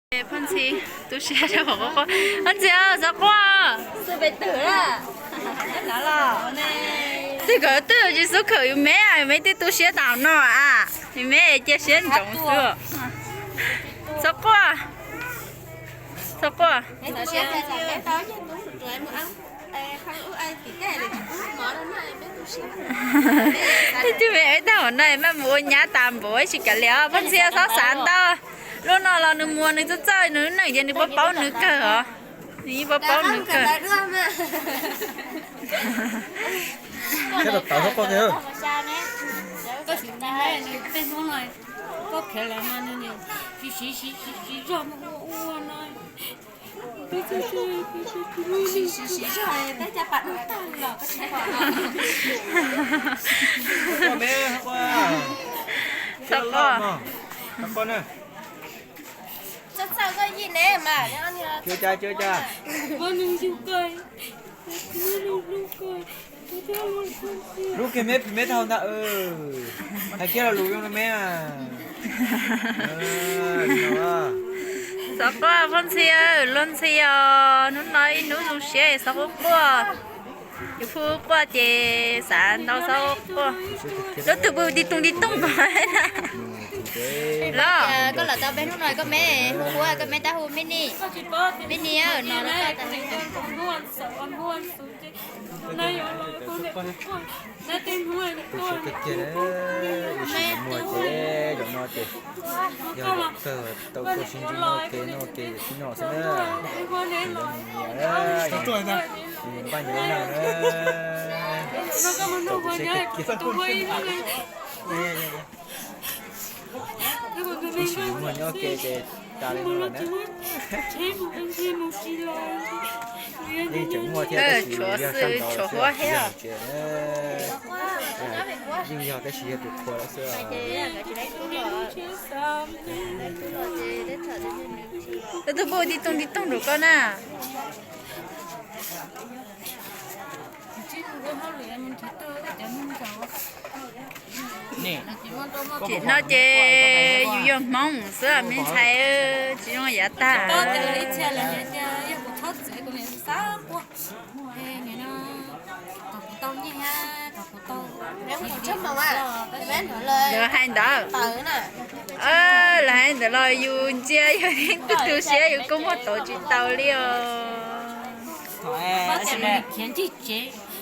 Phoj Ntxhi tu siab rau hauv quaj quaj. Phoj Ntxhi, xov quaj. Twb kom twb tsis xub khawm yus me, yus me twb tu siab tas no a. Yus me cia siab ntsoov xwb. Xov quaj. Xov quaj. Twb coj me ev tag hauv no maj mus ua nyab tas npaum tsis kav liam. Phoj Ntxhi txhob xav ntau. Lub no los nws muag nws txawj txawj nws lub neej ces nws paub paub nws kawg os. Nws yeej paub paub nws kawg. Xov quaj. Lub kiag me phim me dhau ntag. Hais kiag los lus zoo me. Xov quaj Phoj Ntxhi, luag ntxhi os, hnub no ib hnub zoo siab xov quaj quaj. Yus pheej quaj ces xav ntau xov quaj quaj. Lub twg pw di tooj di tooj ko na. Los koj los tau peb hnub no koj me hu ua koj me tab hu me ni. Me ni no los koj tas. Ib sim muag ces zaum no ces yog zaum kawg tau tuaj sib ntsib noj kev noj kev zaum sib noj xwb na. Npaj nyob na. Ib sim muag nyob kev ces tas li no lawm na. Yeej tseem muaj thiab tab sis yog sab nraud xwb, yeej yog tab sis yog tus qhua lawm xwb. Tus twg pw di tooj di tooj rau koj na. Ces no ces yus yog Hmoob xwb me ntxhais, tsis zoo yav tag. Lawv hais ntawd, lawv hais ntawd los yus ntsia yog ib tug tu siab yus kuj muab tau tsis tau li os.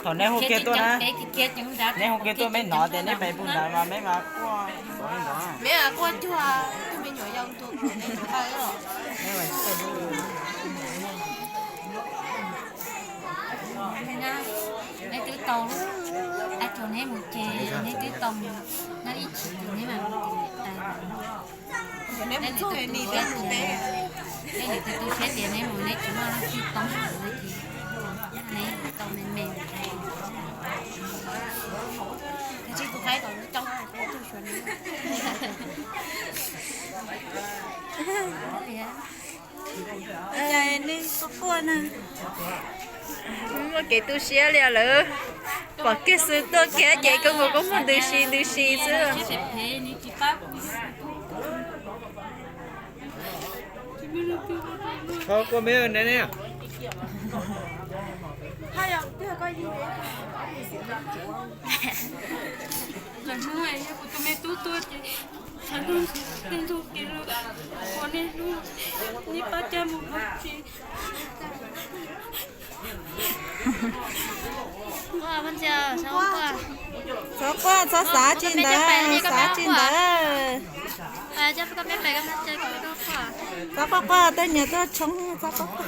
Thaum neb hu kiag tuaj na, neb hu kiag tuaj meb hnov tias neb pem puag ntawd mas meb mas quaj, meb quaj cuag tus me nyuam yaus ntuag. Neb twb tau, neb mus ces neb twb tau mus, neb ib chim ces neb mam mus. Neb tus tu siab tias neb mus neb tsis muaj leej twg tau, neb tau me me. Muaj kev tu siab li lawm, pom kiag xwb tuaj kiag ces koj nkaus koj muag ntws si ntws si xwb. Quaj me ne. Lawv hnub yog kuv tus me tub tuaj ces sawv ntuj tej ntug kev lawm, ua nej hnub nej pab cab mus pab tsev. Txhob quaj, txhob xav tsis ntawd, xav tsis ntawd. Txhob quaj quaj, tej niam tuaj tshoob, txhob quaj quaj.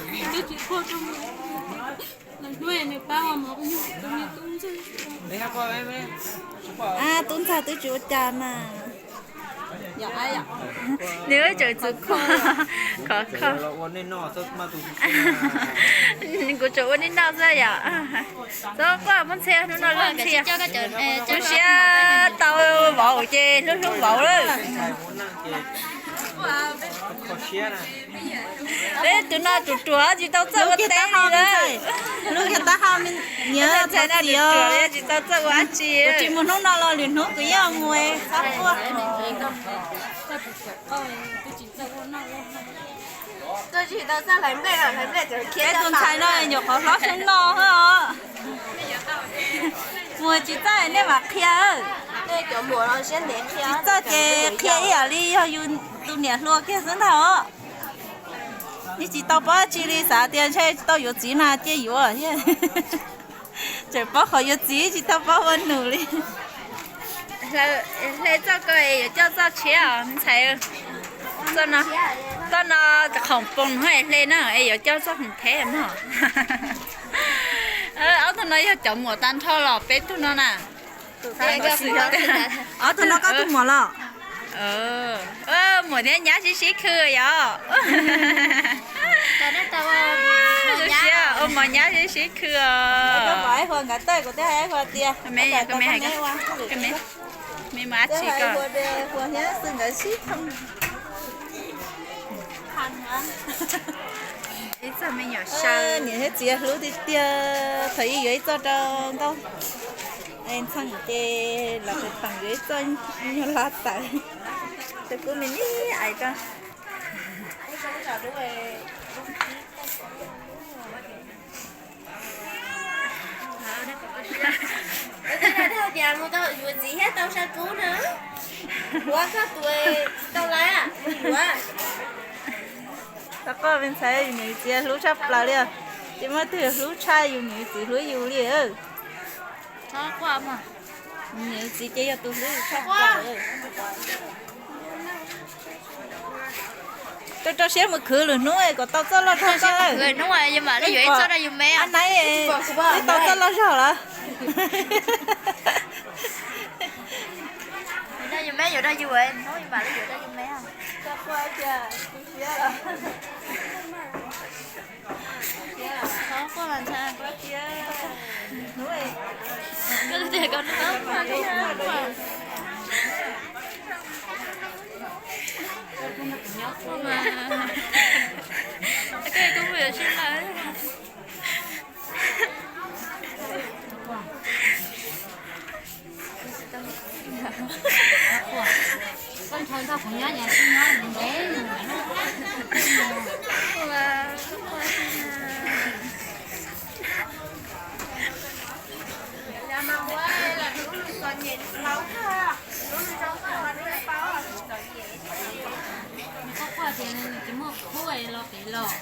Tub ntxawg twb tsis ua cas mas. Nws tseem txwm quaj, khov kho. Kuv tseem ua nej noj xwb yom. Txhob quaj Phoj Ntxhi, hnub no Phoj Ntxhi tu siab tau vauv ces hlub hlub vauv lawm. Peb tus no ruam ruam tsis tau txawj ua teb li lawm. Lub kiag taub hau, niam ntxhais no ruam ruam tsis tau txawj ua dab tsi. Kuv tsis mus hnub no los lwm hnub kuv yeej mus. Txhob quaj. Peb tus ntxhais no nyuam qhuav hlob xyoo no os. Mus tsis txawj nej mam qhia. Tsis txawj ces qhia ib yam li yog yus tus niam hluas kiag xwb ntag os. Yeej tsis tau paub tsi li, xav tias ntshe tsis tau yuav txiv na cia yuav thiab. Tseem paub qhov yuav txiv tsis tau paub ua nus li. Hle txoj ko es yuav coj txoj tshiab os ntxhais. Txoj no khoom poom no es hle na es yuav coj txoj khoom thev mog. Ob tug no yog cov muam tag nrho los peb tug no na. Ob tug no koj tus muam los? Muam thiab nyab sib sib khw yom. Ua mos nyab sib sib khw os. Me mus ab tsi ko. Ib txoj me nyuam saw. Niam thiab txiv hlub tiag tiag, thaum ub yuav ib txoj rau Nkauj Ntxhee ces los pem toom yuav ib txoj nyuag laj tawv, rau kuv me me ais rau. Tias mus tau yuav txiv thiab tau sai kub na. Ua koj tus tsis tau lawm, mus yuav. Tau koj me ntxhais, yus niam yus txiv hlub tshaj plaws li os. Tsis muaj twg hlub tshaj yus niam yus txiv hlub yus li. Yus niam yus txiv ces yog tus hlub yus tshaj plaws. Rau rau siab mus khwv lwm hnub kom tau txoj loj zog. Hnub mam li yuav ib txoj rau yus me. Ab, neb twb tau txoj loj zog lawm. Yus me yuav rau yus, hnub mam li yuav rau yus me. Koj quaj tias tsis muaj khub los pem los.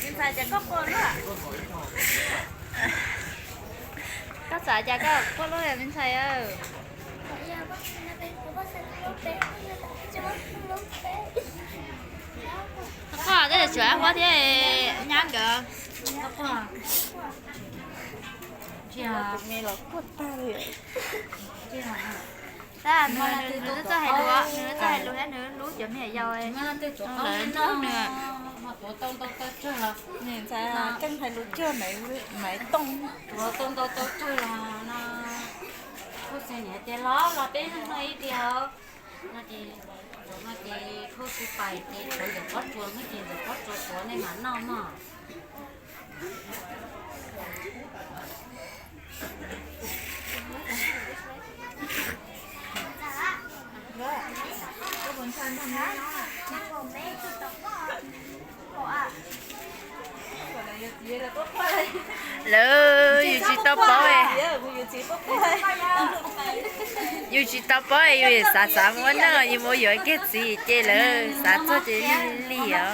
Me ntxhais, cas koj quaj luaj? Koj xav cas koj quaj luaj me ntxhais? Koj quaj, koj yuav tsum ab huab thiab nyab nkawd. Koj quaj. Nws txawj hais lus, nws txawj hais lus thiab nws hlub cov me nyuam yaus, lawv nrog nws. Nws ntxhais keej hais lus cuag Maiv Tooj. Tuav tau ntau tau tsawg los no, Khauj xav niam tias los los peb noj ib diav no ces, no ces Khauj xav pais ces tuav ntawm pob tsuas no ces ntawm pob tsuas tuav nej mam noj mog. Lawv yus tsis tau paub, yus tsis tau paub, yus xav xav mus ua neej, yus mus yuav kiag txiv ces lawv xav txog ces lig os.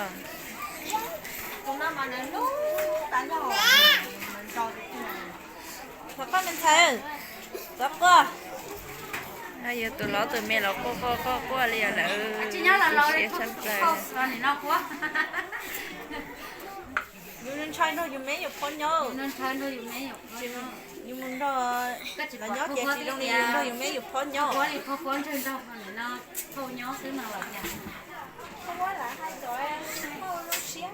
Thov quaj me ntxhais, thov quaj. Yog tus lov tus me los quaj quaj quaj quaj li os lawm, siab tshaj plaws. Yus ntshai nrog yus me yus pog nyob, yus mus nrog lawv nyob ces tsis zoo li yus nrog yus me yus pog nyob.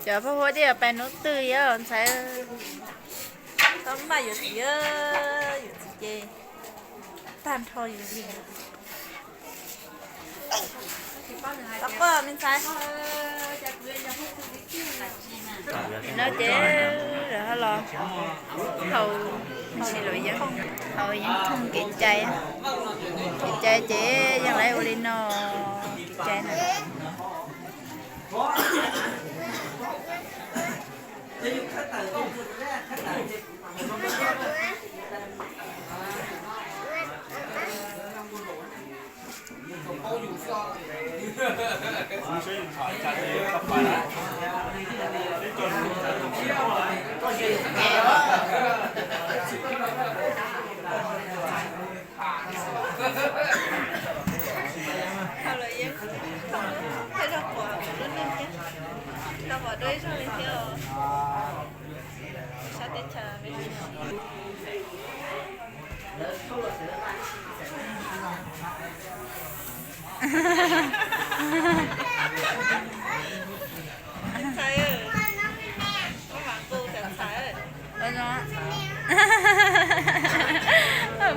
Cov phooj huab twb yuav pais hnub twg ntxhais. Tau maj yuav txiv, yuav txiv ces tag nrho yus li. Tau quaj me ntxhais. No ces lawv ho los haus, haus yeeb thooj kev cai, kev cai ces yeej lawv ua li no, kev cai na. Thaum lawv yeej thooj, thaum rau qhuav lub neej thiab, tau pom dua ib zaug li thiab os. Sab teb chaws me ntxhais,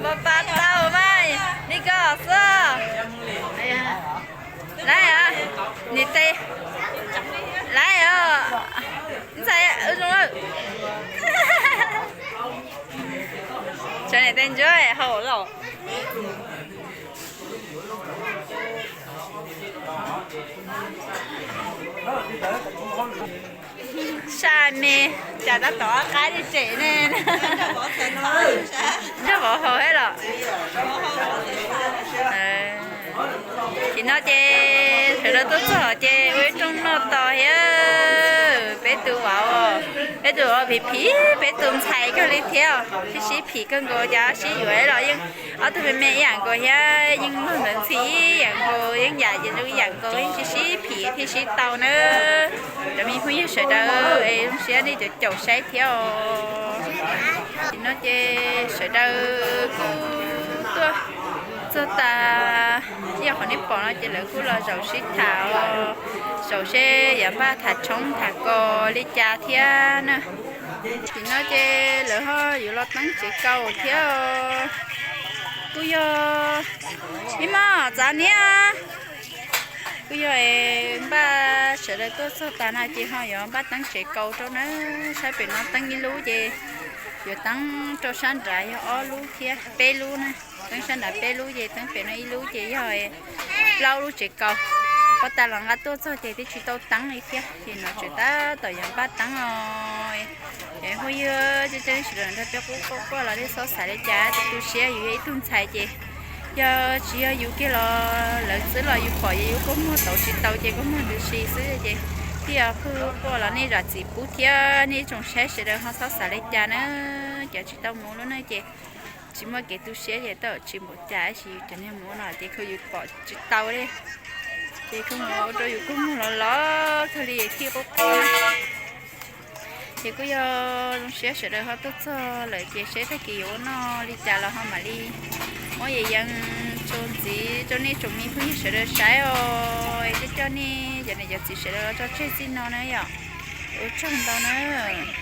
pab pab tau mas, li koj xwb. Laiv os, nim tes. Laiv os, ntxhais zoo. Tsam niam tais ntsuab hau los. Sab me, cas tab tom qab li tsem ne. Nrog vauv haus thiab los. Tim no ces sawv daws tuaj txog ces ua ib rooj noj tos thiab. Peb tus vauv, peb tus vauv phim phim peb tus ntxhais kawg li thiab, sib sib phim kawg nkaus, cas sib yuav los yeej ob tug me me ib yam nkaus thiab, yeej luag ntawd ntxhi ib yam nkaus, yeej yam ces zoo ib yam nkaus, yeej sib sib phim thiaj sib tau na. Cov me phooj ywg sawv daws, zoo siab nej cov caum saib thiab os. Tim no ces sawv daws kuj tuaj txog tas, yog qhov nej pom no ces lawv kuj los zaum sib tham os, zaum seb yuav npaj tham tshoob tham kos li cas thiab na. Tim no ces lawv ho yuav los teeb tsev kaus thiab os. Kuj yog, ib mos txav niab. Kuj yog npaj sawv daws tuaj txog tas na ces ho yuav npaj teeb tsev kaus rau na. Saib pem no teeb ib lub ces yuav teeb rau sab nrad yog ob lub thiab peb lub na. Teeb sab nrad peb lub ces teeb pem no ib lub ces yog plaub lub tsev kaus. Pob tas los nqa tuaj txog ces twb tsis tau teeb li thiab ces no tseem tab tom yuav npaj teeb os. Cov phooj ywg tseeb tseeb sawv daws nrog peb qub quaj quaj los nej txhob xav li cas, tu siab yus yog ib tug ntxhais ces yog tsis yog yus kiag los lawv xwb los yus pom yus kua muag tau tsis tau ces kua muag ntws si xwb ces thiaj yog pheej quaj los nej zam txim pub thiab nej tsoom saib sawv daws ho txhob xav li cas na. Cov tsis tau mus lub neej ces tsis muaj kev tu siab ces tau tsis npaum cas, tab sis yus cov niag mus no ces khuv yus pom tsis tau li. Ces khuv mus ua rau yus kua muag los los kawg li thiaj quaj quaj. Ces kuj yog zoo siab sawv daws ho tuaj txog lawm ces seb tag kis yuav ua noj li cas los ho mam li muab yees yees tso ntxiv. Txiv rau nej tsoom me phooj ywg sawv daws saib os, coj coj nej cov niam cov txiv sawv daws los tso tseg txij no na yom. Ua tsaug ntau nawb.